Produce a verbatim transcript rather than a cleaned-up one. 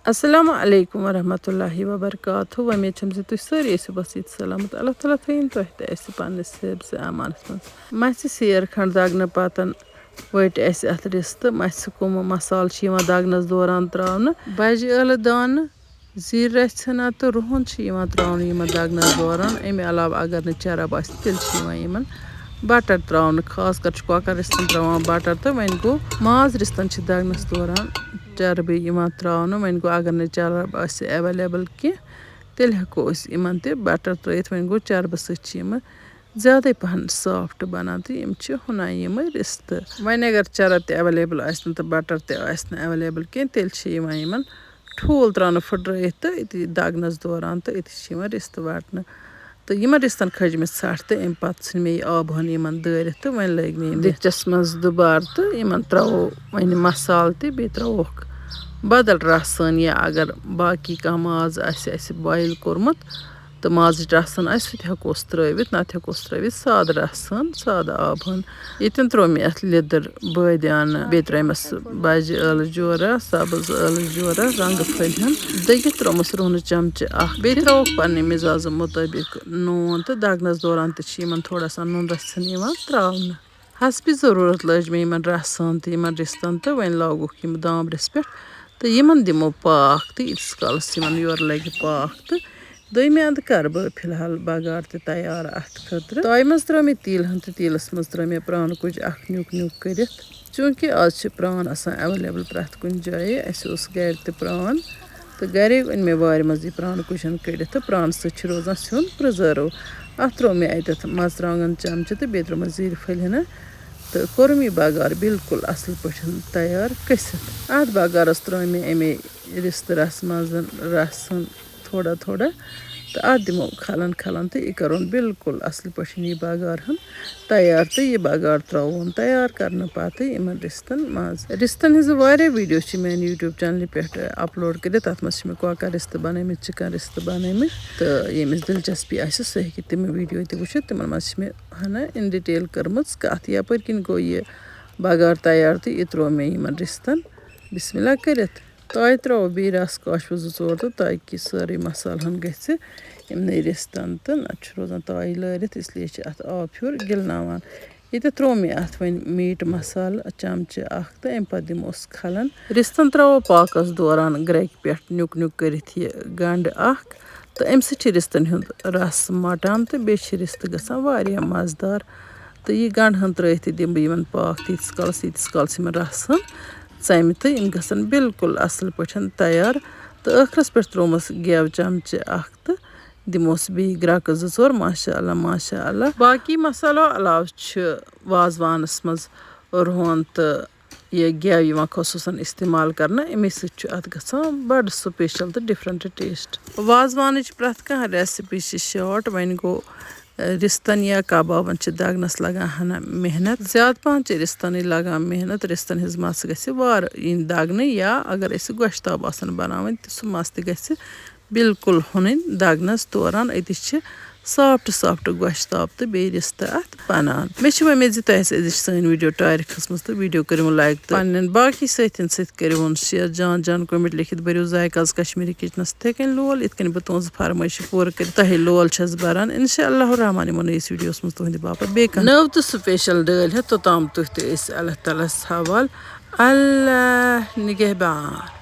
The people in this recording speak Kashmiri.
السلام علیکم ورحمۃ اللہ وبرکاتہ۔ وۄمید چھم زِ تُہۍ سٲری ٲسِو بس ییٚتہِ سلامت۔ اللہ تعالیٰ تھٲیِن تۄہہِ تہِ اَسہِ پننِس حفظ امانس منٛز۔ مَژِ سیر کھنٛڈ دگنہٕ پتن ؤٹۍ اَسہِ اَتھ رِستہٕ۔ مَژِ کُمہٕ مسالہٕ چھِ یِوان دگنَس دوران ترٛاونہٕ؟ بَجہِ ٲلہٕ دانہٕ، زِرۍ رَژھِ ہنا تہٕ رُہُن چھِ یِوان ترٛاونہٕ یِمن دگنَس دوران۔ اَمہِ علاوٕ اگر نہٕ چرب آسہِ، تیٚلہِ چھِ یِوان یِمن بٹر ترٛاونہٕ۔ خاص کر چھُ کۄکر رِستَن ترٛاوان بٹر۔ تہٕ وۄنۍ گوٚو، ماز رِستَن چھِ دگنَس دوران چربی یِوان ترٛاونہٕ۔ وۄنۍ گوٚو، اگر نہٕ چرب آسہِ ایویلیبل کینٛہہ، تیٚلہِ ہٮ۪کو أسۍ یِمن تہِ بٹر ترٛٲیِتھ۔ وۄنۍ گوٚو، چربہٕ سۭتۍ چھِ یِم زیادَے پَہَن سافٹ بَنان تہٕ یِم چھِ ہُنان یِمہٕ رِستہٕ۔ وۄنۍ اگر چرب تہِ ایویلیبل آسہِ نہٕ تہٕ بٹر تہِ آسہِ نہٕ ایویلیبل کینٛہہ، تیٚلہِ چھِ یِوان یِمَن ٹھوٗل ترٛاونہٕ پھٕٹرٲیِتھ تہٕ أتی دَگنَس دوران تہٕ أتی چھِ یِوان رِستہٕ واٹنہٕ۔ تہٕ یِمَن رِستَن کھٔج مےٚ ژھَٹھ تہٕ اَمہِ پَتہٕ ژھٕنۍ مےٚ یہِ آبہٕ ہَن یِمَن دٲرِتھ تہٕ وۄنۍ لٲگۍ مےٚ یِم دیٖگچَس منٛز دُبارٕ تہٕ یِمَن ترٛاوو وۄنۍ مصالہٕ تہِ، بیٚیہِ ترٛاووکھ بدل رَسَن، یا اگر باقٕے کانٛہہ ماز آسہِ اَسہِ بویِل کوٚرمُت، تہٕ مازٕچ رَسَن آسہِ، سُہ تہِ ہٮ۪کوس ترٛٲوِتھ، نَتہٕ ہٮ۪کوس ترٛٲوِتھ سادٕ رَسَن، سادٕ آبہٕ ہَن۔ ییٚتٮ۪ن ترٛوو مےٚ اَتھ لیٚدٕر، بٲدیانہٕ، بیٚیہِ ترٛٲومَس بَجہِ ٲلہٕ جورہ، سَبٕز ٲلہٕ جورہ، رَنٛگہٕ پھٔلۍ ہَن دٔگِتھ، ترٛوومَس رُہنہٕ چَمچہٕ اَکھ، بیٚیہِ ترٛووُکھ پنٛنہِ مِزازٕ مُطٲبِق نوٗن، تہٕ دَگنَس دوران تہِ چھِ یِمَن تھوڑا سا نُنہٕ رَژھِ ہَن یِوان ترٛاونہٕ۔ حسبِ ضروٗرت لٲج مےٚ یِمَن رَسَن تہٕ یِمَن رِستَن، تہٕ وۄنۍ لاگوکھ یِم دامبرِس پٮ۪ٹھ تہٕ یِمَن دِمو پاکھ تہٕ ییٖتِس کالَس یِمَن یورٕ لَگہِ پاکھ۔ تہٕ دوٚیمہِ اَندٕ کَرٕ بہٕ فی الحال بَگار تہِ تیار اَتھ خٲطرٕ۔ تایہِ منٛز ترٛٲو مےٚ تیٖل ہَن تہٕ تیٖلَس منٛز ترٛٲو مےٚ پرٛانہٕ کُج اَکھ نیُک نیُک کٔرِتھ۔ چوٗنٛکہِ آز چھِ پرٛان آسان ایویلیبل پرٛٮ۪تھ کُنہِ جایہِ، اَسہِ اوس گَرِ تہِ پرٛان، تہٕ گَرے أنۍ مےٚ وارِ منٛز یہِ پرٛانہٕ کُج ہَن کٔڑِتھ، تہٕ پرٛانہٕ سۭتۍ چھِ روزان سیُن پرٛزٲرٕو۔ اَتھ ترٛوو مےٚ اَتٮ۪تھ مَرژٕوانٛگَن چَمچہٕ تہٕ بیٚیہِ ترٛوومَس زِرِ پھٔلۍ ہَنا، تہٕ کوٚرُم یہِ بَگار بالکل اَصٕل پٲٹھۍ تیار کٔسِتھ۔ اَتھ بَگارَس ترٛٲے مےٚ اَمے رِستہٕ رَسہٕ منٛز رَسَن تھوڑا تھوڑا، تہٕ اَتھ دِمو کھَلَن کھَلَن، تہٕ یہِ کَرون بالکل اَصٕل پٲٹھۍ یہِ بَگار ہَن تیار۔ تہٕ یہِ بَگار ترٛاوون تیار کَرنہٕ پَتہٕ یِمَن رِستَن منٛز۔ رِستَن ہٕنٛزٕ واریاہ ویٖڈیو چھِ میٛانہِ YouTube چَنلہِ پٮ۪ٹھ اَپلوڈ کٔرِتھ۔ اَتھ منٛز چھِ مےٚ کۄکَر رِستہٕ بَنٲومٕتۍ، چِکَن رِستہٕ بَنٲومٕتۍ، تہٕ ییٚمِس دِلچَسپی آسہِ، سُہ ہیٚکہِ تِم ویٖڈیو تہِ وٕچھِتھ۔ تِمَن منٛز چھِ مےٚ ہَنا in detail کٔرمٕژ کَتھ، یَپٲرۍ کِنۍ گوٚو یہِ بَگار تیار تہٕ یہِ ترٛوو مےٚ یِمَن رِستَن بِسمِ اللہ کٔرِتھ۔ تایہِ ترٛاوو بیٚیہِ رَس کاشوٕ زٕ ژور تہٕ تاکہِ سٲرٕے مصالہٕ ہَن گژھِ یِمنٕے رِستَن تہٕ نَتہٕ چھُ روزان تایہِ لٲرِتھ، اس لیے چھِ اَتھ آب ہیوٗر گِلناوان۔ ییٚتٮ۪تھ ترٛوو مےٚ اَتھ وۄنۍ میٖٹ مصالہٕ چَمچہٕ اَکھ تہٕ اَمہِ پَتہٕ دِموس کھَلَن۔ رِستَن ترٛاوو پاکَس دوران گرٛٮ۪کہِ پٮ۪ٹھ نیُک نیُک کٔرِتھ یہِ گَنٛڈٕ اَکھ، تہٕ اَمہِ سۭتۍ چھِ رِستَن ہُنٛد رَس مۄٹان تہٕ بیٚیہِ چھِ رِستہٕ گژھان واریاہ مَزٕدار۔ تہٕ یہِ گَنٛڈٕ ہَن ترٛٲیِتھ تہِ دِمہٕ بہٕ یِمَن پاکھ تیٖتِس کالَس، ییٖتِس کالَس یِمَن رَس ہَن ژَمہِ، تہٕ یِم گژھن بالکل اَصٕل پٲٹھۍ تیار۔ تہٕ ٲخرَس پٮ۪ٹھ ترٛوومَس گٮ۪و چَمچہٕ اَکھ تہٕ دِموس بیٚیہِ گرٛٮ۪کہٕ زٕ ژور۔ ماشاء اللہ، ماشاء اللہ۔ باقٕے مصالو علاوٕ چھِ وازوانَس منٛز رُہَن تہٕ یہِ گٮ۪و یِوان خصوٗصاً استعمال کرنہٕ، اَمے سۭتۍ چھُ اَتھ گژھان بڑٕ special تہٕ different taste۔ وازوانٕچ پرٛٮ۪تھ کانٛہہ recipe چھِ short، وۄنۍ گوٚو، رِستَن یا کبابَن چھِ دَگنَس لگان ہنا محنت۔ زیادٕ پَہَن چھِ رِستَنٕے لگان محنت۔ رِستَن ہٕنٛز مَژھ گژھِ وارٕ یِنۍ دَگنہٕ، یا اگر اَسہِ گۄشتاب آسَن بَناوٕنۍ، تہٕ سُہ مَژھ تہِ گژھِ بالکل ہُنٕنۍ دَگنَس دوران۔ أتی چھِ soft soft گۄشتاب تہٕ بیٚیہِ رِستہٕ اَتھ بَنان۔ مےٚ چھِ وۄمید زِ تۄہہِ آسہِ أزِچ سٲنۍ video ٹارِ کھٔژمٕژ، تہٕ video کٔرِو like تہٕ پنٛنٮ۪ن باقٕے سٲتھٮ۪ن سۭتۍ کٔرِوُن share۔ جان جان comment لیکھِتھ بٔرِو ذایقہ آز کشمیٖری کِچنَس تِتھَے کٔنۍ لول، یِتھ کٔنۍ بہٕ تُہٕنٛز فرمٲیشہِ پوٗرٕ کٔرِتھ تۄہہِ لول چھَس بَران۔ اِنشاء اللہ الرحمٰن یِمو نٔیِس videoس منٛز تُہٕنٛدِ باپتھ بیٚیہِ کانٛہہ نٔو تہٕ special ڈٲلۍ ہٮ۪تھ۔ توٚتام تُہۍ تہٕ أسۍ اللہ تعالیٰ ہَس حوال۔ اللہ نِگہبان۔